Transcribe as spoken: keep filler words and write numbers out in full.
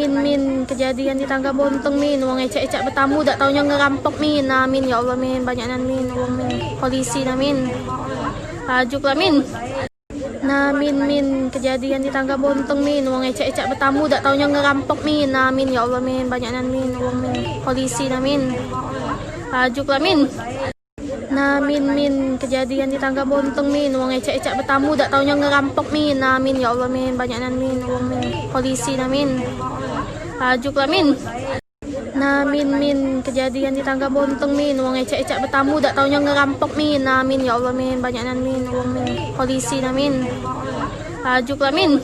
Min, min, kejadian di Tangga Bonteng, min. Wong ecak-ecak batamu, dak taunyo ngerampok, min. Nah, min, ya Allah, min, banyak nan, min, wong, min. Polisi, nah, min. Ajuk lah, min. Nah, min, min, kejadian di Tangga Bonteng, min. Wong ecak-ecak batamu, dak taunyo ngerampok, min. Nah, min, ya Allah, min, banyak nan, min, wong, min. Polisi, nah, min. Ajuk lah, min. Nah, min, min, kejadian di Tangga Bonteng, min. Wong ecak-ecak batamu, dak taunyo ngerampok, min. Nah, min, ya Allah, min, banyak nan, min, wong, min. Polisi, nah, min. Ajuk lah, min. Nah, min, min, kejadian di Tangga Bonteng, min. Wong ecak-ecak batamu, dak taunyo ngerampok, min. Nah, min, ya Allah, min, banyak nan, min, wong, min. Polisi, nah, min. Ajuk lah, min.